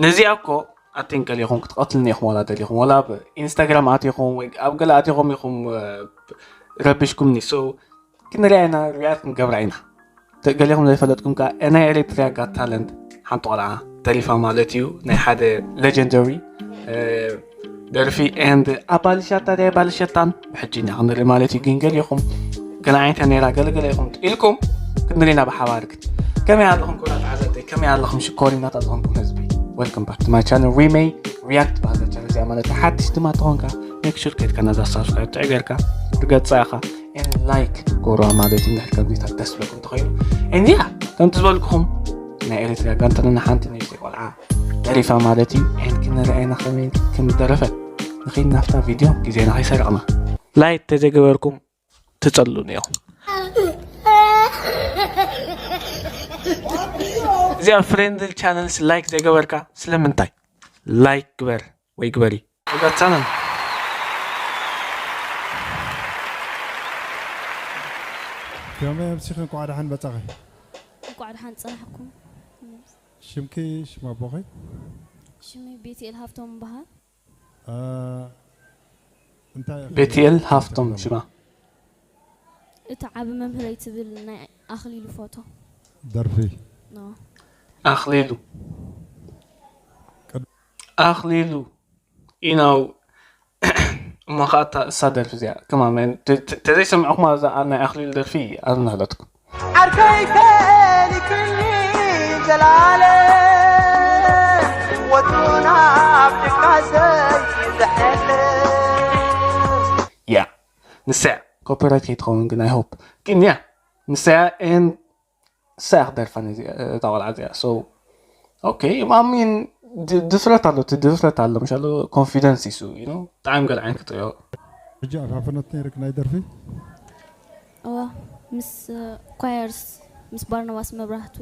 ነዚኣ እኮ ኣቴን ገሊኹም ክትቐትልኒ ኢኹም፣ ዋላ ደሊኹም፣ ዋላ ኣብ ኢንስታግራም ኣቲኹም ወይ ኣብ ገለ ኣቲኹም ኢኹም፣ እ፣ ረቢሽኩምኒ። So ክንሪኣ ኢና፣ ሪያክት ክንገብራ ኢና። ተ-፣ ገሊኹም ዘይፈለጥኩም ከኣ፣ ናይ ኤሪትሪያ ጋት ታለንት ሓንቲ ቆልዓ ተሪፋ ማለት እዩ። ናይ ሓደ ሌጀንደሪ፣ እ፣ ደርፊ ኤንድ ኣባልሻታ ድያ ባልሸታን ብሕጂ ኢና ክንርኢ ማለት እዩ። ግን ገሊኹም ገለ ዓይነት ነይራ፣ ገለገለ ኢኹም ኢልኩም ክንርኢ ኢና ብሓባር። ግን ከመይ ኣለኹም ክቡራት ተዓዘብቲ? ከመይ ኣለኹም ሽኮሪናታት ዝኾንኩም ህዝቢ? Welcome back to my channel, ሪመይ ሪያክት በሃልት ቻነል እዚኣ ማለት እዩ። ሓድሽ ድማ ተኾንካ፣ ሜክ ሹር ከይድካ ነዛ ሳብስክራይብ ጥዕ ጌርካ፣ ርገጻ ኢኻ፣ ኤንድ ላይክ ጎርዋ ማለት እዩ። እንድሕር ከምዚታት ደስ ብለኩም ተኾይኑ። ኤንድ ያ፣ ከምቲ ዝበልኩኹም፣ ናይ ኤሪትሪያ ጋንታና ሓንቲ ንእሽተይ ቆልዓ ደሪፋ ማለት እዩ። ኤንድ ክንርኣየና ከመይ ከም ደረፈት ንኸይድ ናብታ ቪድዮ ግዜና ከይሰረቕና። ላይክ ተዘይገበርኩም ትጸልሉኒ ኢኹም። እዚኣ ፍሬንድሊ ቻነልስ ላይክ ዘይገበርካ ስለምንታይ? ላይክ ግበር ወይ ግበሪ። እዛ ቻነል ከመይ ኣምሲኺ? እንኳዕ ደሓን መጻኺ። እንኳዕ ደሓን ጸናሕኩም። ሽምኪ ሽም ኣቦኺ? ሽመይ ቤትኤል ሃብቶም ይበሃል። አ፣ እንታይ ኢኺ ቤትኤል ትገብሪ? ሃፍቶም ሽማ። እቲ ዓቢ መምህረይ ትብል ናይ ኣኽሊሉ ፎቶ። ደርፊ። ኖ። ኣኽሊሉ ኣኽሊሉ ኢናው እሞ ኸኣ እታ እሳ ደርፊ እዚኣ ከማን መን ተ- ተ- ተዘይሰምዕኹማ እዛ ናይ ኣኽሊሉ ደርፊ ኣዝናህለትኩም። ዓርከይ ተሊክኒ ዘላለም ወትሩ ናብ ድቃሰይ ዝሕልፍ ያ ንሳ እያ ኮፒራይት ከይትኸውን ግን I hope ግን ያ ንሳ እያ and ንሳ እያ ክደርፋ ነዚ እታ ቆልዓ እዚኣ so okay I mean ድ- ድፍረት ኣሎ እቲ ድፍረት ኣሎ ምሻሎ ኮንፊደንስ ይሱ you know ብጣዕሚ ገለ ዓይነት ክትሪኦ ሕጂ ኣብ ሃፈነት ነይርክ ናይ ደርፊ እዋ ምስ ኳየርስ ምስ ባርናባስ መብራህቱ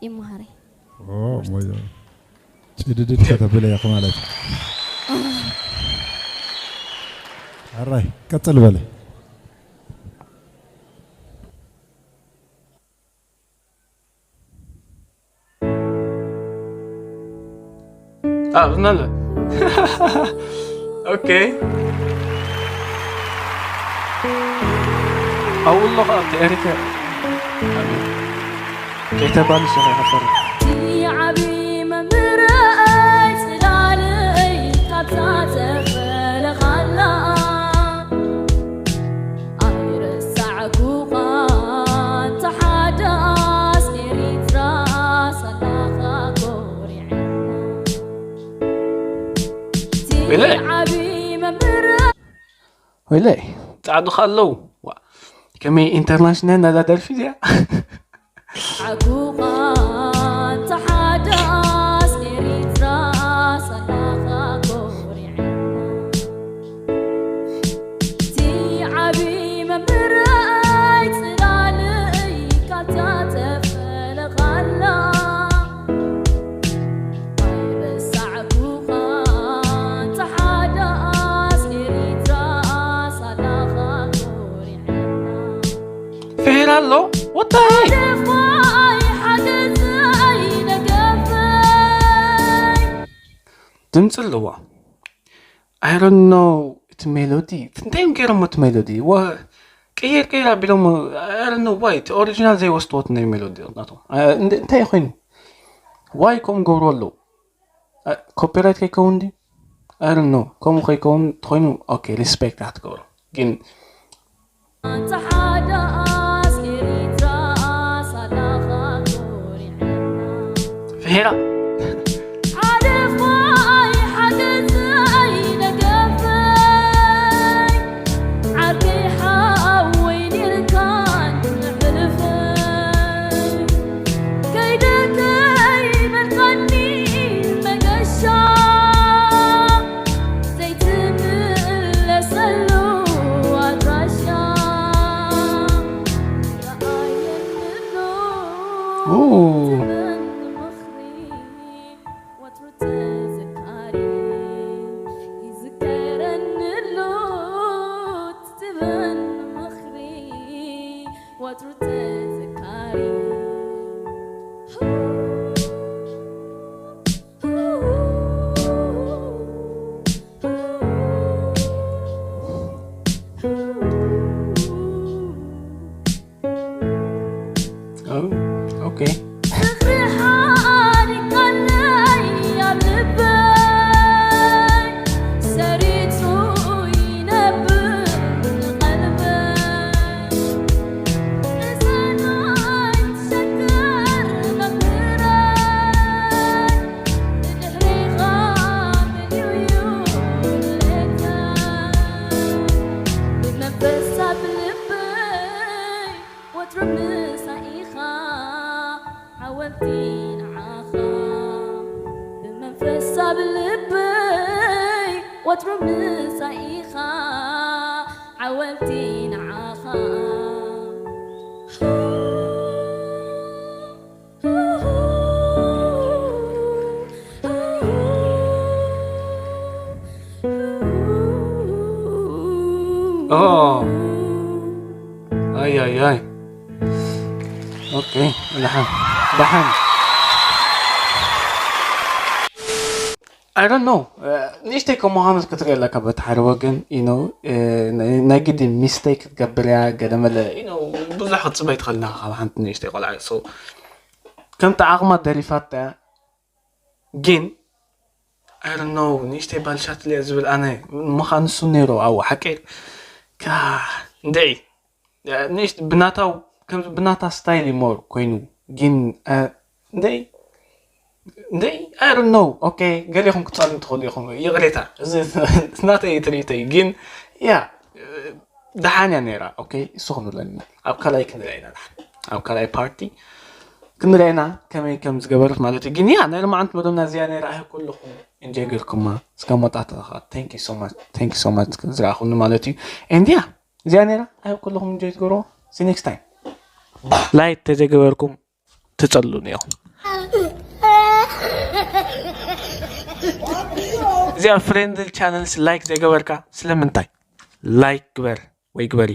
ይመሃረ። ኦ ሞዮ ጭድድድ ከተብለ ያኹ ማለት እዩ። ሕራይ ቀጽል በለ። Ah, ብዝናለ okay ኣውሎ ኸዓ ኣብቲ ኤሪትሪያ ከይተባልሽ ኢኻ ይኸፈር ዓቢ መምህረይ ጽላልይ ካብታ ተፈለኻላ ኣይረሳዕኩኻን ተሓዳስ ኤሪትራ ሳላኻ ኮሪዐና እቲ ወይለይ። ዓቢ መምህረ ወይለይ ጻዕዱኻ ኣለዉ ዋ፣ ከመይ ኢንተርናሽናል ናዛ ደርፊ እዚኣ ዓጉኻ ተሓዳስ ኤሪትራ ሳላኻ ኮሪዐና እቲ ዓቢ መምህረይ ጽላልይ ካብታ ተፈለኻላ ኣይረሳዕኩኻን ተሓዳስ ኤሪትራ ሳላኻ ኮሪዐና ፍሒር ኣሎ ወታይ ድምፂ ኣለዋ I don't know እቲ ሜሎዲ እንታይ እዮም ገይሮሞ እቲ ሜሎዲ ቀየር ቀየር ኣቢሎም I don't know why እቲ ኦሪጂናል ዘይወስድዎ እቲ ናይ ሜሎዲ ናቶም እንታይ ኮይኑ ዋይ ከምኡ ገብሩ ኣለዉ ኮፒራይት ከይከውን ድዩ I don't know ከምኡ ከይከውን ተኮይኑ okay ሪስፔክት ክትገብሮ ግን ፍሒራ ደሳብ ልበይ ወትሩ ምሳይ ኢኻ ዓወልቲ ንዓኻ። ኦ ኣይ ኣይ ኣይ ኦኬ ደሓን ደሓን I don't know ንእሽተይ ከም ምዃኑ ክትርኢ ኣለካ በቲ ሓደ ወገን you know ናይ ግዲ ሚስተይክ ክትገብር እያ ገለ መለ you know ብዙሕ ክትፅበ ኣይትኽእልና ካብ ሓንቲ ንእሽተይ ቆልዓ so ከምቲ ዓቕማ ደሪፋታ እያ ግን I don't know ንእሽተይ ባልሻትል እያ ዝብል ኣነ ምዃን ንሱ ነይሩ ኣብኡ ሓቀይ ካ እንድዒ ንእሽት ብናታው ከምዚ ብናታ ስታይል እዩ more ኮይኑ ግን እንድዒ እንድዒ I don't know okay ገሊኹም ክትፀልኡ ትኽእሉ ኢኹም ይቕሬታ እዚ ናተይ ትርኢተይ ግን ያ ደሓን እያ ነይራ okay እሱ ክንብለኒ ኣብ ካልኣይ ክንሪኣ ኢና ደሓን ኣብ ካልኣይ ፓርቲ ክንሪኣ ኢና ከመይ ከም ዝገበረት ማለት እዩ ግን ያ ናይ ሎማዓንቲ መደብና እዚኣ ነይራ ኣይ ኩልኹም እንጆይ ጌርኩማ እስካብ መወዳእታ ከኣ thank you so much thank you so much ዝረኣኹኒ ማለት እዩ and yeah እዚኣ ነይራ ኣይ ኩልኹም እንጆይ ትገብርዎ see next time like ተዘይገበርኩም ትጸልሉኒ ኢኹም እዚኣ friendly channels like ዘይገበርካ ስለምንታይ like ግበር ወይ ግበሪ